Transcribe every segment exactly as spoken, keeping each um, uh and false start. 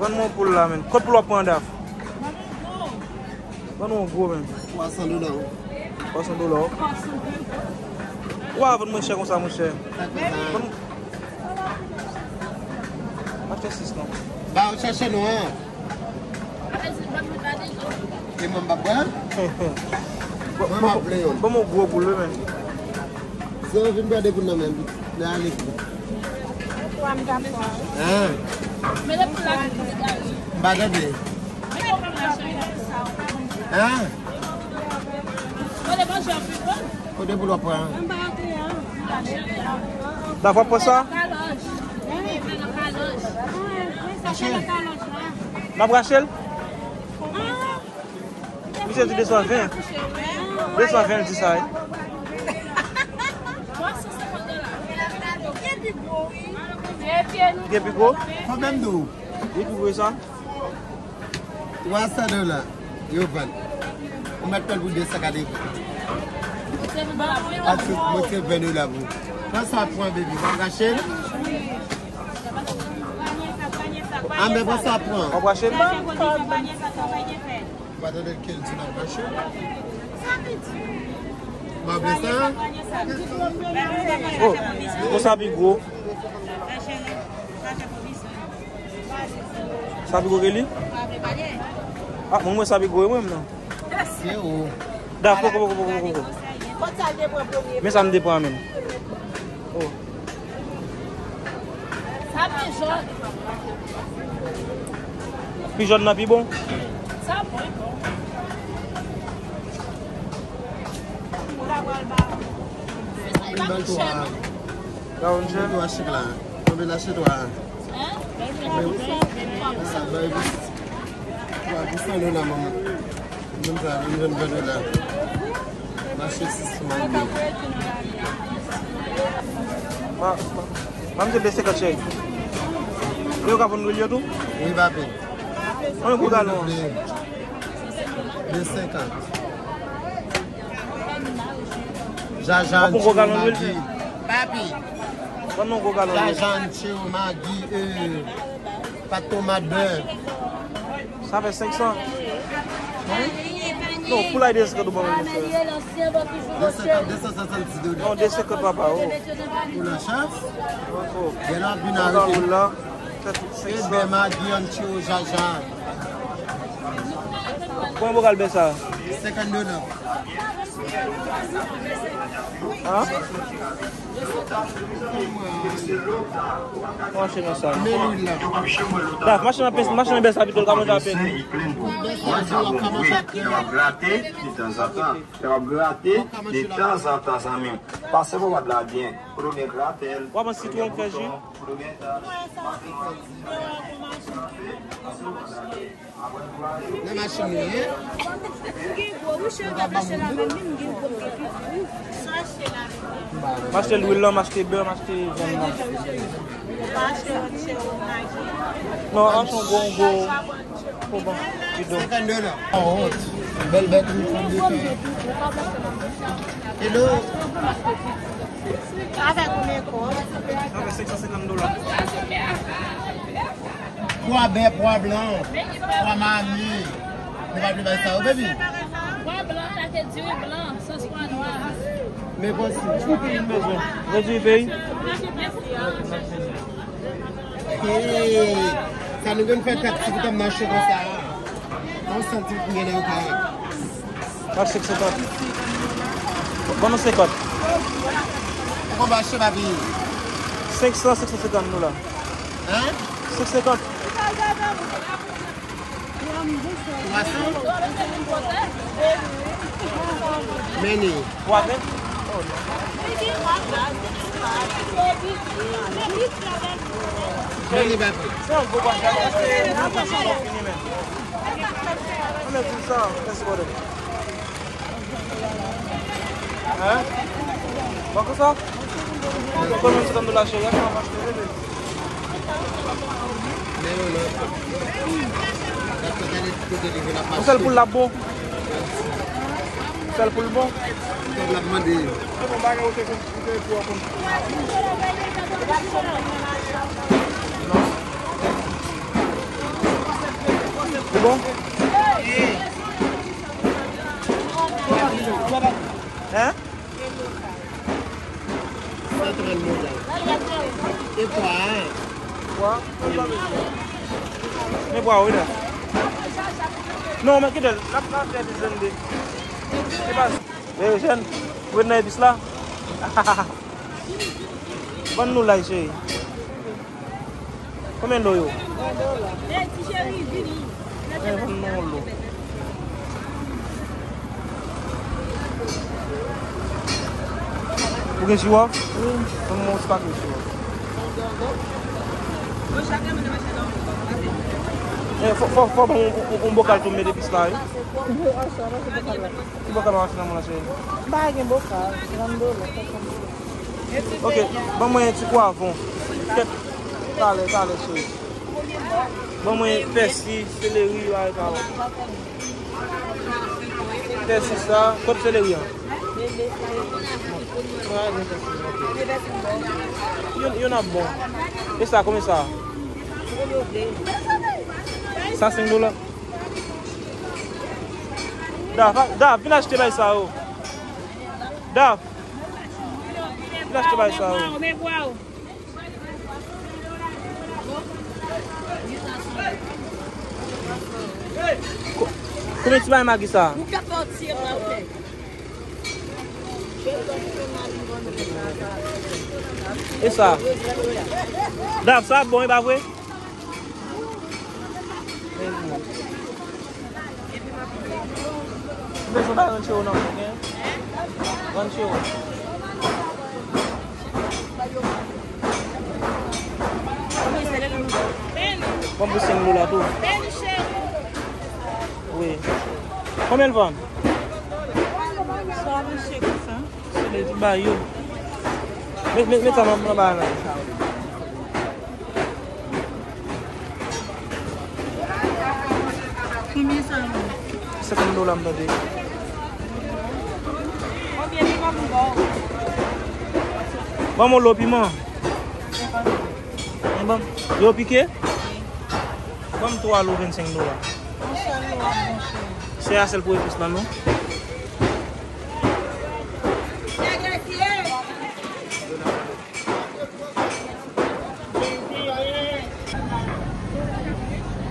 Ban mwen yon poul la, menn. Kot poul w ap pran, Daf? Ban nou yon gwo, menn. Twa san dola, wi. Twa san dola, wi. Ou pa vann mwen chè konsa, monchè. Sa k fè sa? Ban m achte sis, non. Ba, ou chèche nou, an? E mwen m pa pran? Mwen m ap vle youn. Ban m yon gwo poul, wi, menn. Se yo vin pran de poul nan men m. Lè ale pou. An? M pa tande. An? Kote pou l ap pran? Daf, w ap pran sa? Mache. M ap rache l. Misye di de san ven. De san ven, l di sa, wi. Gen pi gwo? Konbyen m di w? Li pi gwo sa? Twa san dola. Yo vann. Ou mèt pran l pou de san katreven. Ase, mwen se ven dola pou. Pran sa pran, baby. W ap rache l? Anben, pran sa pran. W ap rache l? Ou pa tande ke l di l ap rache l? Ou pa vle sa? Oh, konsa pi gwo. Sa pi gwo ke li? Ah, mwen, mwen sa pi gwo, mwen, non. Se ou. Da, poko, poko, poko, poko. Men sa m te pran, menm. Oh. Sa pi jòn. Pi jòn nan pi bon? Sa bon, bon. Ou ta pral ba. Li ban twa. Ba yon chè. Twa chik la. Konbyen la chè twa? Hein? Sa bay pou twa pou san dola, manman. Moun sa vin jwenn ven dola. Mache sis sou mande. Ma, ma, ma, m te de senkant, cheri. Yo ka vann lwil yo tou? Wi, papi. Konbyen pou galon an? De senkant. Jaja, ancho, magi. Papi. Ban nou gwo galon lwil. Jaja, ancho, magi, euh, pat tomat, bè. Sa fè senk san. Non, pou la de senkant ou ban mwen, monchè. De senkant, de san swasannsis dola. Non, de senkant, papa, oh. Pou la chans. Oh, oh. Gen la vin a rete. Pou la. Ebè, magi, ancho, jaja. Konbyen bokal bè sa? Senkant dola. Hein? Mache nan sa. Men lwil la. Da, mache nan pes, mache nan bè sa pito, l ka manje apèn. Bè sa, w ap ka manje ak kiyè. Lè w ap grate, detanzantan. Lè w ap grate, detanzantan, zanmi m. Pase pomad la byen. Pou nou byen grate l. W ap pran sitwon, fè ji. Pou nou byen grate l. Nan machin nou ye? M achte lwil lan, m achte bè, m achte vyann lan. Non, an son gwo, gwo, gwo bon, bidon. Senkant dola. Bèl bèt, wi, fanm de kè. Hello. Avèk ou men kò? Avèk senk san senkant dola. Pwa bè, pwa blan, pwa mami. Nou pa vle bay sa yo, baby. Pwa blan, sa te diri blan, sans pwa nwa. Men voici. Voici peyi. Hey, sa nou konn fè tèt ti koutan mache konsa. Yon santim pou gen nan yon kay. Ak senk senkant. Ban nou senkant. Ou konn mache, papi? Senk san, senk san senkant nou la. Hein? Senk senkant. Twa san? Men li. Twa ven? Oh, non. Men li, papi. Se yon gwo bagay. Ann di sa, mèsi, brother. Hein? Bon, konsa? Ou konn menm senkant dola cheri, a, kòman mache, bebe? Yon sèl poul la bon. Sèl poul bon. Se bon bagay ou te konn, ou te pou w konn. Non. Bon? Hein? Sa trè local. E pwa, hein? Pwa? Men pwa, wi, la. Non, men kite l. L ap, l ap fè dizenn de. Se pa. Ey, jèn, ou ret nan epis la? Vann nou lay, cheri. Konbyen do yo? Ey, ti cheri, vini. Ey, vann nou yon lo. Ou gen chiwòv? Wi. Vann mwen yon ti pake chiwòv. Ey, fò, fò, fò ban m yon, yon, yon bokal tou m met epis la, wi. Ki bòkal w ap fè nan men w la, cheri? M pa gen bòkal, trant dola, sènkant dola. Ok, ban mwen ti pwavwon. Kèt, talè, talè, cheri. Ban mwen pèsi, seleri, bagay sa yo. Pèsi sa, kot seleri an? Mwen gen pèsi, ok. Youn, youn ap bon. E sa, konbyen sa? Sa senk dola. Dav, Dav, vin achte bay sa yo. Dav, vin achte bay sa yo. Ko-, konbyen ti bay Magi sa? E sa? Dav, sa bon, e pa vre? Ou bezwen bay ranchero nan men, ok? Ranchero. Ban m pou senk dola tou. Wi. Konbyen l vann? Sa mache konsa. Se de ti bay yo. Met, met, met sa nan, nan bagay la. Konbyen sa yo? Senkant dola m tande. Konbyen piman pou ba w? Ban m yon lo piman. Senkant dola. Ban m, yo pike? Wi. Ban m twa lo vennsenk dola. Yon sèl lo ap bon, cheri. Se a sèl pou epis la, non?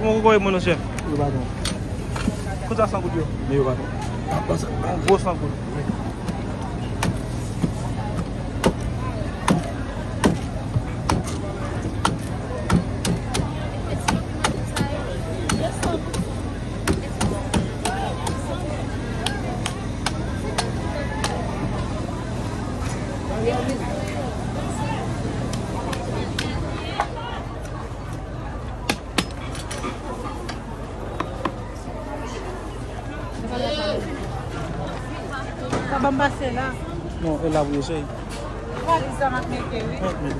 Kòman kokoye, monchè? Yo pa bon. Konsa san goud yo? Men yo pa bon. Yon gwo san goud. Pa ban m pase la. Non, e la pou yo, cheri. Valiz la m ap mete, wi. Trant mil.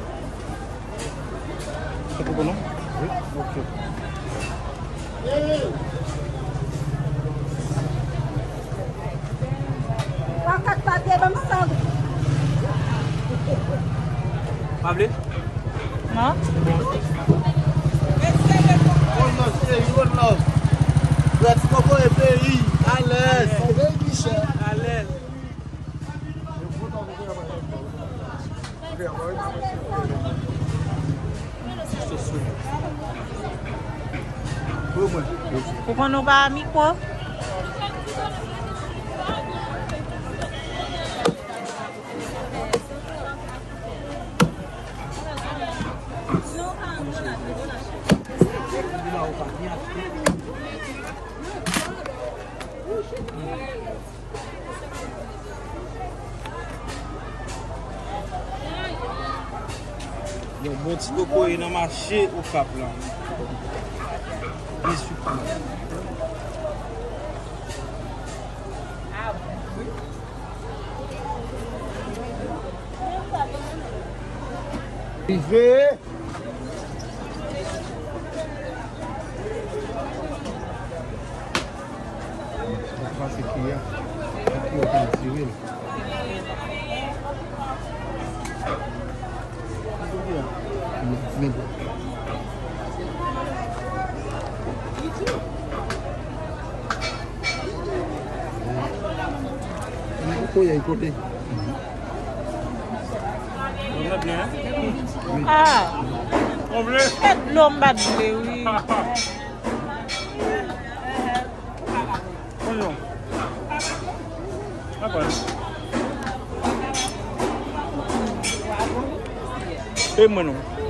Se pou nou? Wi. Ok. Patat pa te ban m san. Pa vle? Non. One love, cheri, one love. Frè Ti Kokoye peyi, alèz. Alèz. Ou konn ou pa mikwo? Yon bon ti kokoye nan mache Okap la. Byen sipli. Rive. Pase kiyè. Kiyè pou l tire l. Men. Koyè kote. Ah. Ou vle? E dlo m pa t vle, wi. Konyon. Apa? E mwen non.